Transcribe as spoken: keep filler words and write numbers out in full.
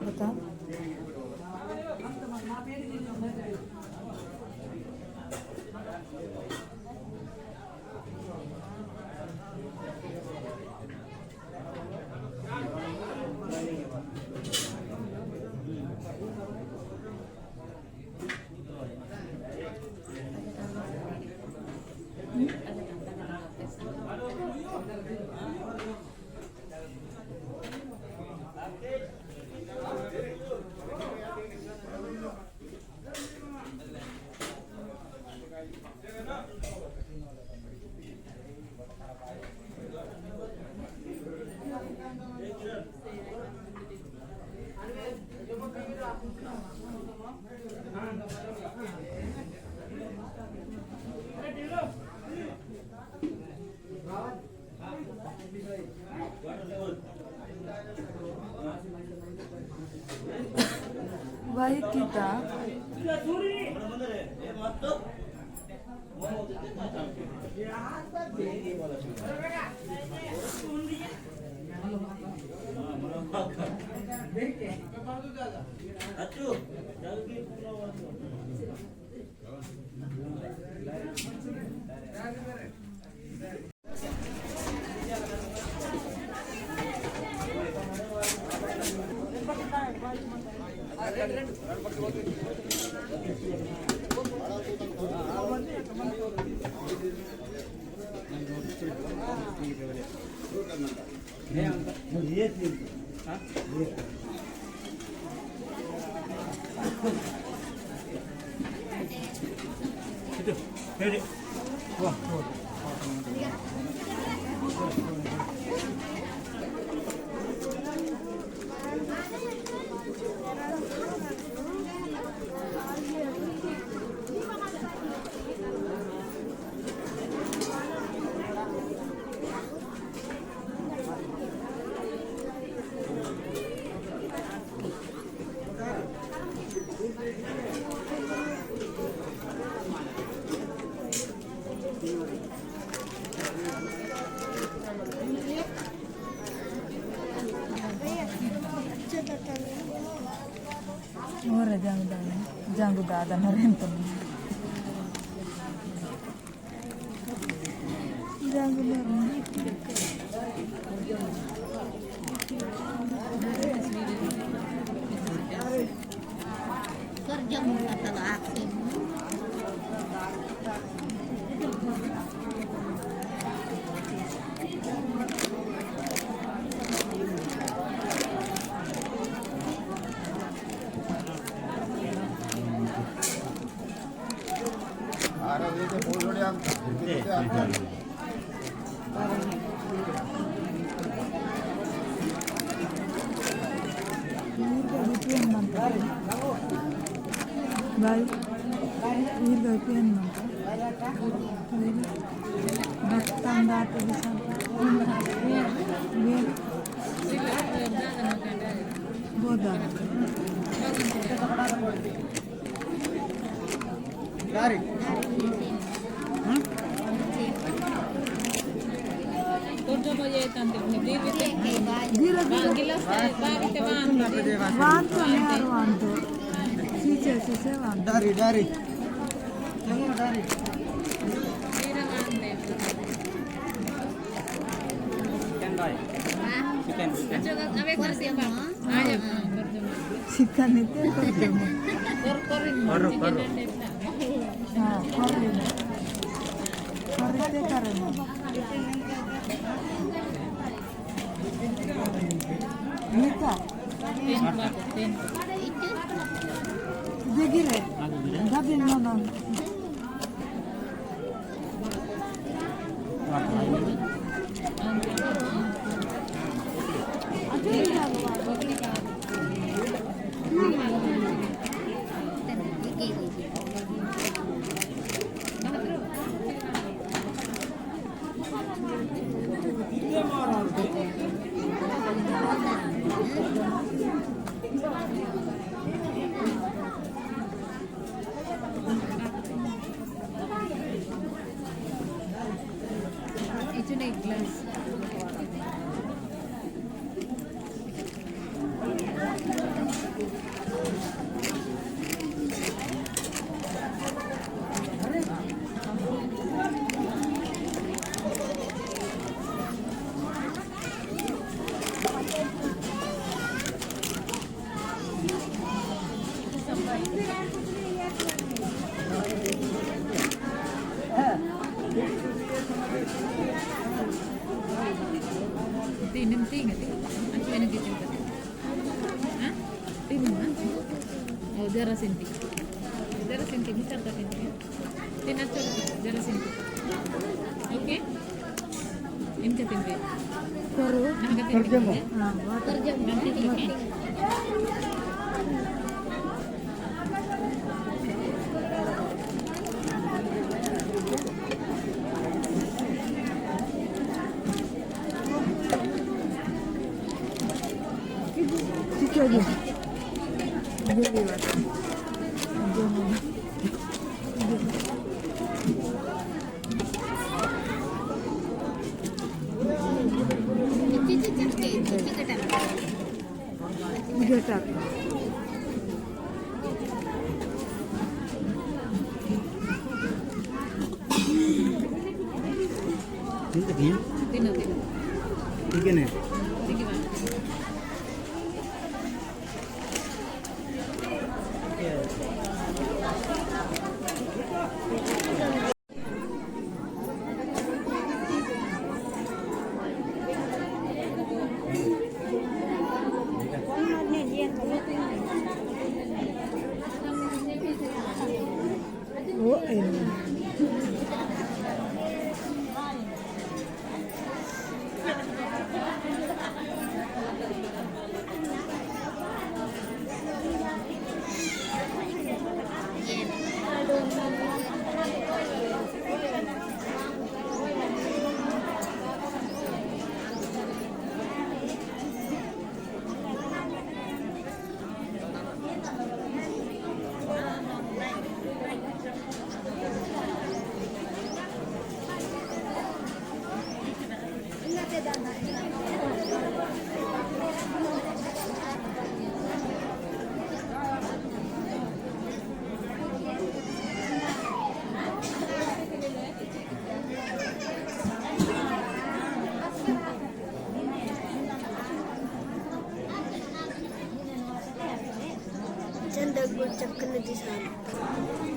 बता। वाई किता? ओरे जांगु दादा, जांगु दादा नरेंद्र। भाई, ईर भाई पेन मंता। भक्तान दाते दिशा। ये। बहुत दादा। धीरे, धीरे। वांतो ने यार, वांतो। सीसे, सीसे वांतो। डारी, डारी। चलो, डारी। चिकन। चिकन इते करते हैं। हाँ, करी। करी ते करें। मीठा। देखी रे, डबल नोना। इचुने एक ग्लास। तीन, तीन, तीन। अच्छा, मैंने दे दिया। हाँ? तीन, हाँ? ओ, जरा सिंती। जरा सिंती, मिठाई का सिंती। तीन अच्छा, जरा सिंती। ओके? इनका तिनके। करो। नमक तिनके। हाँ, वाटर। नमक तिनके। ठीक है जी। ये भी बात है। तिनो, तिनो। ठीक है ना? ठीक है, बाय। चंदक गुल चक्कन दिसान।